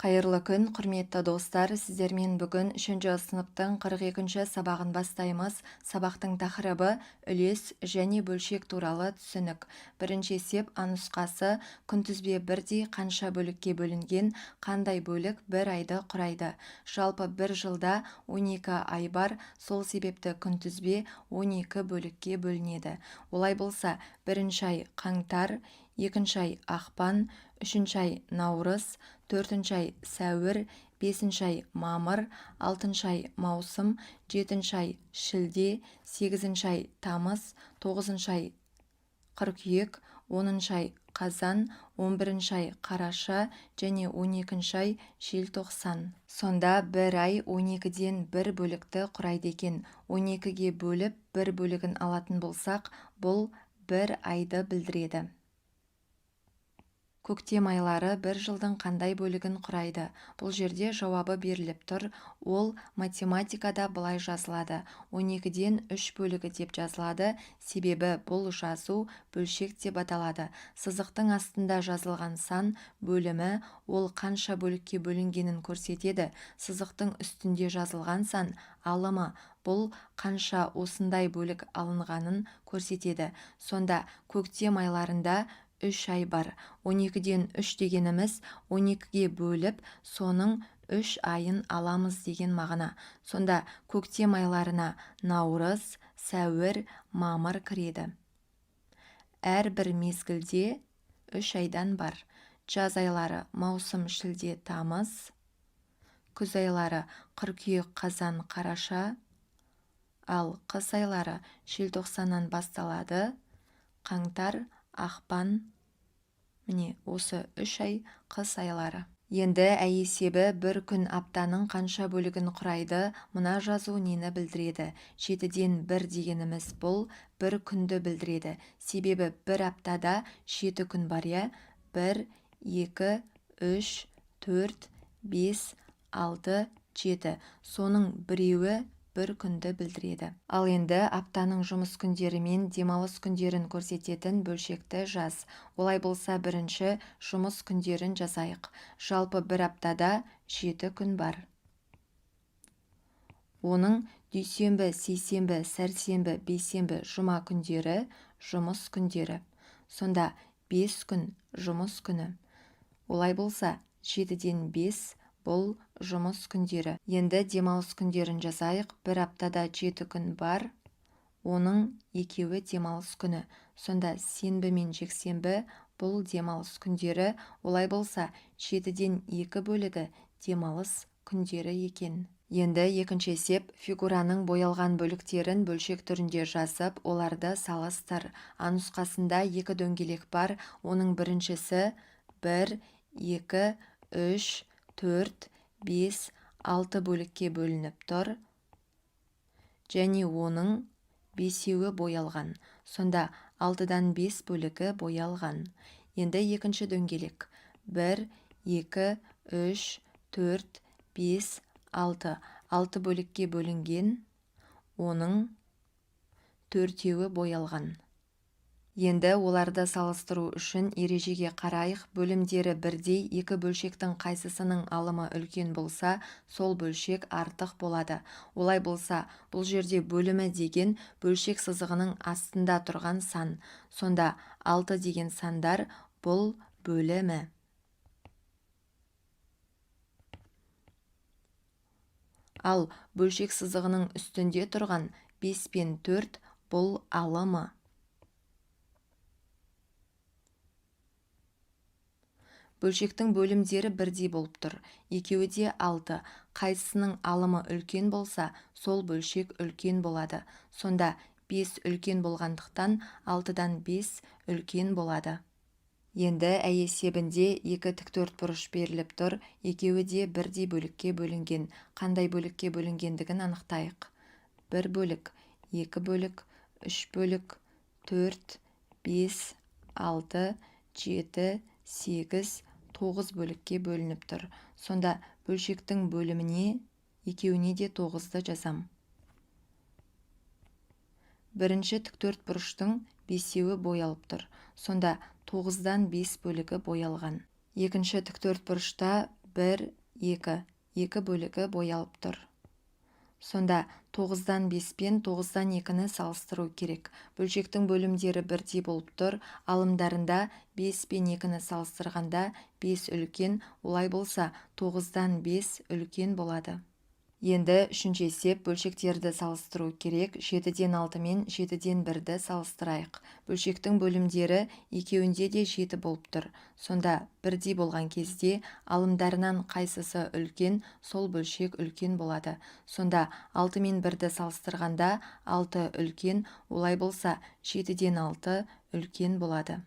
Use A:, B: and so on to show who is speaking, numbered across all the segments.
A: Қайырлы күн, құрметті достар! Сіздермен бүгін 3-ші сыныптың 42-ші сабағын бастаймыз. Сабақтың тақырыбы үлес және бөлшек туралы түсінік. Бірінші есеп А нұсқасы: күнтізбе бірдей қанша бөлікке бөлінген, қандай бөлік бір айды құрайды? Жалпы бір жылда 12 ай бар, сол себепті күнтізбе 12 бөлікке бөлінеді. Олай болса, бірінші ай қаңтар, екінші ай ақпан, үшінші ай наурыз, төртінші ай сәуір, бесінші ай мамыр, алтыншы ай маусым, жетінші ай шілде, сегізінші ай тамыз, тоғызыншы ай қыркүйек, 10-шы ай қазан, 11-ші ай қараша және 12-ші ай желтоқсан. Сонда бір ай 12-ден бір бөлікті құрайды екен. 12-ге бөліп бір бөлігін алатын болсақ, бұл бір айды білдіреді. Көктем айлары бір жылдың қандай бөлігін құрайды? Бұл жерде жауабы беріліп тұр. Ол математикада былай жазылады. 12-ден 3 бөлігі деп жазылады, себебі бұл жазу бөлшек деп аталады. Сызықтың астында жазылған сан бөлімі ол қанша бөлікке бөлінгенін көрсетеді. Сызықтың үстінде жазылған сан алымы, бұл қанша осындай бөлік алынғанын көрсетеді. Сонда көктем айларында 3 ай бар. 12-ден 3 дегеніміз 12-ге бөліп, соның 3 айын аламыз деген мағына. Сонда көктем айларына наурыз, сәуір, мамыр кіреді. Әрбір мезгілде 3 айдан бар. Жаз айлары маусым, шілде, тамыз, күз айлары қыркүйек, қазан, қараша, ал қыс айлары желтоқсаннан басталады, қаңтар, ақпан. Міне осы 3 ай қыс айлары. Енді әй есебі: бір күн аптаның қанша бөлігін құрайды? Мына жазу нені білдіреді? 7-ден 1 дегеніміз бұл бір күнді білдіреді. Себебі бір аптада 7 күн бар, иә? 1, 2, 3, 4, 5, 6, 7. Соның біреуі бір күнді білдіреді. Ал енді аптаның жұмыс күндері мен демалыс күндерін көрсететін бөлшекті жаз. Олай болса, бірінші жұмыс күндерін жазайық. Жалпы бір аптада 7 күн бар. Оның дүйсенбі, сейсенбі, сәрсенбі, бейсенбі, жұма күндері жұмыс күндері. Сонда 5 күн жұмыс күні. Олай болса, 7-ден 5 бұл жұмыс күндері. Енді демалыс күндерін жазайық. Бір аптада 7 күн бар, оның екеуі демалыс күні. Сонда сенбі мен жексенбі бұл демалыс күндері. Олай болса, 7-ден 2 бөлігі демалыс күндері екен. Енді екінші есеп: фигураның боялған бөліктерін бөлшек түрінде жазып, оларды салыстыр. А нұсқасында екі дөңгелек бар. Оның біріншісі 1, 2, 3, 4, 5, 6 бөлікке бөлініп тұр және оның 5-еуі боялған. Сонда 6-дан 5 бөлігі боялған. Енді екінші дөңгелек 1, 2, 3, 4, 5, 6. 6 бөлікке бөлінген, оның 4-еуі боялған. Енді оларды салыстыру үшін ережеге қарайық. Бөлімдері бірдей екі бөлшектің қайсысының алымы үлкен болса, сол бөлшек артық болады. Олай болса, бұл жерде бөлімі деген бөлшек сызығының астында тұрған сан. Сонда 6 деген сандар бұл бөлімі. Ал бөлшек сызығының үстінде тұрған 5 пен 4 бұл алымы. Бөлшектің бөлімдері бірдей болып тұр. Екеуі де 6. Қайсысының алымы үлкен болса, сол бөлшек үлкен болады. Сонда 5 үлкен болғандықтан 6-дан 5 үлкен болады. Енді әй есебінде екі тіктөрт бұрыш беріліп тұр. Екеуі де бірдей бөлікке бөлінген. Қандай бөлікке бөлінгендігін анықтайық. 1 бөлік, 2 бөлік, 3 бөлік, 4, 5, 6, 7, 8, 9 бөлікке бөлініп тұр. Сонда бөлшектің бөліміне екеуіне де 9-ды жазам. Бірінші тіктөрт бұрыштың 5-еуі боялып тұр. Сонда 9-дан 5 бөлігі боялған. Екінші тіктөрт бұрышта 1, 2. 2 бөлігі боялып тұр. Сонда 9-дан 5 пен 9-дан 2-ні салыстыру керек. Бөлшектің бөлімдері бірдей болып тұр. Алымдарында 5 пен 2-ні салыстырғанда 5 үлкен, олай болса 9-дан 5 үлкен болады. Енді үшінші есеп, бөлшектерді салыстыру керек. 7-ден 6 мен 7-ден 1-ді салыстырайық. Бөлшектің бөлімдері екеуінде де 7 болып тұр. Сонда бірдей болған кезде алымдарынан қайсысы үлкен, сол бөлшек үлкен болады. Сонда 6 мен 1-ді салыстырғанда 6 үлкен, олай болса 7-ден 6 үлкен болады.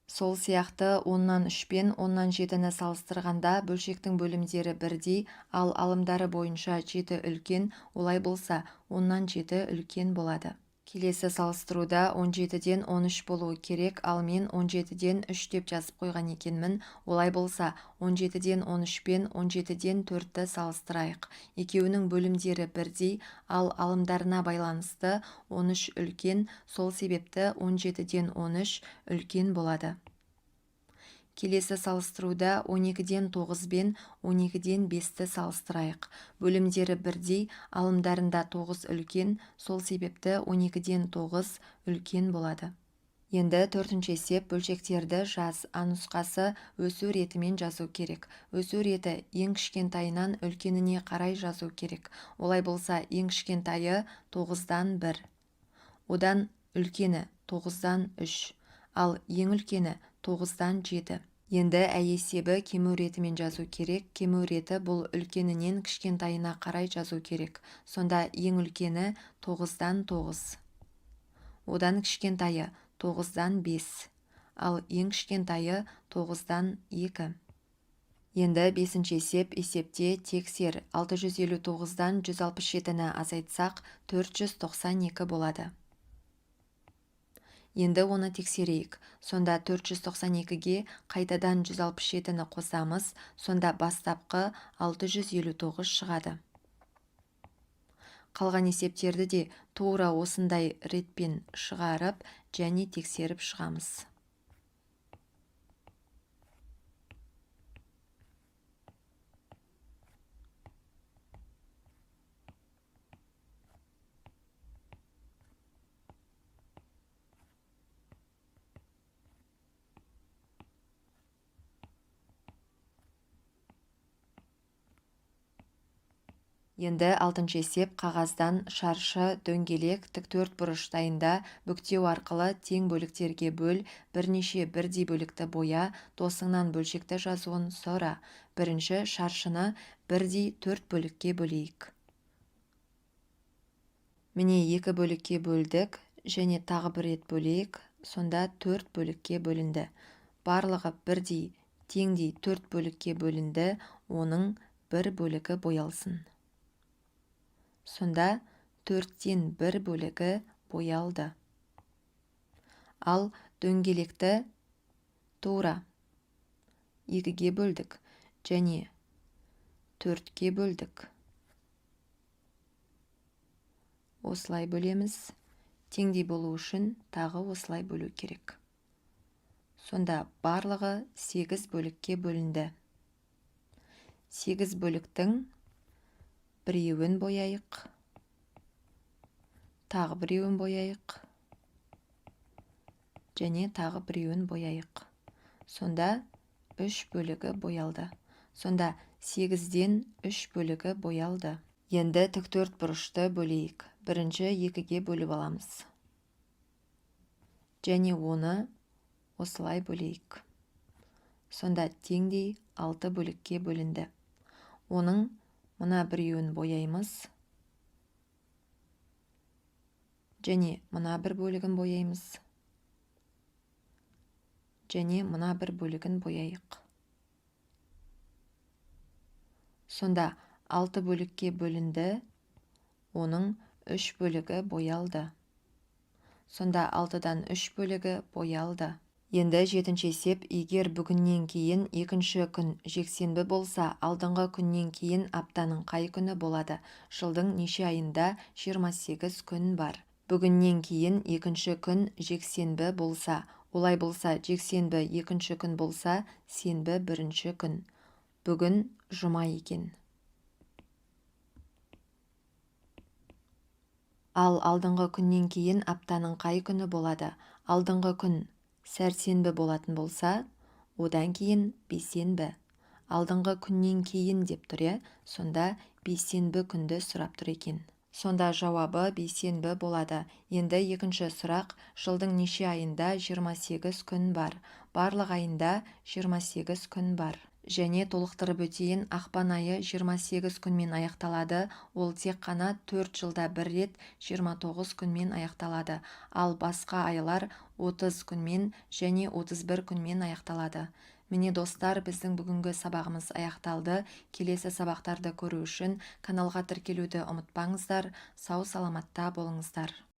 A: Сол сияқты 10-нан 3 пен 10-нан 7-ні салыстырғанда бөлшектің бөлімдері бірдей, ал алымдары бойынша 7 үлкен, олай болса 10-нан 7 үлкен болады. Келесі салыстыруда 17-ден 13 болуы керек, ал мен 17-ден 3 деп жазып қойған екенмін. Олай болса 17-ден 13 пен 17-ден 4-ті салыстырайық. Екеуінің бөлімдері бірдей, ал алымдарына байланысты 13 үлкен, сол себепті 17-ден 13 үлкен болады. Келесі салыстыруда 12-ден 9 бен 12-ден 5-ті салыстырайық. Бөлімдері бірдей, алымдарында 9 үлкен, сол себепті 12-ден 9 үлкен болады. Енді төртінші есеп, бөлшектерді жаз. А нұсқасы өсу ретімен жазу керек. Өсу реті ең кішкентайынан үлкеніне қарай жазу керек. Олай болса ең кішкентайы 9-дан 1. Одан үлкені 9-дан 3, ал ең үлкені 9-дан 7. Енді ә есебі кему ретімен жазу керек. Кему реті бұл үлкенінен кішкентайына қарай жазу керек. Сонда ең үлкені 9-дан 9. Одан кішкентайы 9-дан 5, ал ең кішкентайы 9-дан 2. Енді бесінші есеп, есепте тексер. 659-дан 167-ні азайтсақ, 492 болады. Енді оны тексерейік. Сонда 492-ге қайтадан 167-ні қосамыз, сонда бастапқы 659 шығады. Қалған есептерді де тура осындай ретпен шығарып және тексеріп шығамыз. Енді алтыншы есеп, қағаздан шаршы, дөңгелек, тіктөрт бұрыш дайында, бүктеу арқылы тең бөліктерге бөл, бірнеше бірдей бөлікті боя, досыңнан бөлшекті жазуын сұра. Бірінші шаршыны бірдей 4 бөлікке бөлейік. Міне 2 бөлікке бөлдік, және тағы бір рет бөлейік, сонда 4 бөлікке бөлінді. Барлығы бірдей теңдей 4 бөлікке бөлінді, оның бір бөлігі боялсын. Сонда 4-тен 1 бөлігі боялды. Ал дөңгелекті тура 2-ге бөлдік және 4-ке бөлдік. Осылай бөлеміз. Теңдей болу үшін тағы осылай бөлу керек. Сонда барлығы 8 бөлікке бөлінді. 8 бөліктің біреуін бояйық, тағы біреуін бояйық, және тағы біреуін бояйық. Сонда 3 бөлігі боялды. Сонда 8-ден 3 бөлігі боялды. Енді тіктөрт бұрышты бөлейік. Бірінші 2-ге бөліп аламыз. Және оны осылай бөлейік. Сонда теңдей 6 бөлікке бөлінді. Оның мына біреуін бояймыз. Және мына бір бөлігін бояймыз. Және мына бір бөлігін бояйық. Сонда 6 бөлікке бөлінді, оның 3 бөлігі боялды. Сонда 6-дан 3 бөлігі боялды. Енді жетінші есеп, егер бүгіннен кейін екінші күн жексенбі болса, алдыңғы күннен кейін аптаның қай күні болады? Жылдың неше айында 28 күн бар? Бүгіннен кейін екінші күн жексенбі болса, олай болса жексенбі екінші күн болса, сенбі бірінші күн. Бүгін жұма екен. Ал алдыңғы күннен кейін аптаның қай күні болады? Алдыңғы күн сәрсенбі болатын болса, одан кейін бейсенбі. Алдыңғы күннен кейін деп тұр, иә? Сонда бейсенбі күнді сұрап тұр екен. Сонда жауабы бейсенбі болады. Енді екінші сұрақ: жылдың неше айында 28 күн бар? Барлық айында 28 күн бар. Және толықтырып өтейін, ақпан айы 28 күнмен аяқталады. Ол тек қана 4 жылда бір рет 29 күнмен аяқталады. Ал басқа айлар 30 күнмен және 31 күнмен аяқталады. Міне, достар, біздің бүгінгі сабағымыз аяқталды. Келесі сабақтарды көру үшін каналға тіркелуді ұмытпаңыздар. Сау-саламатта болыңыздар.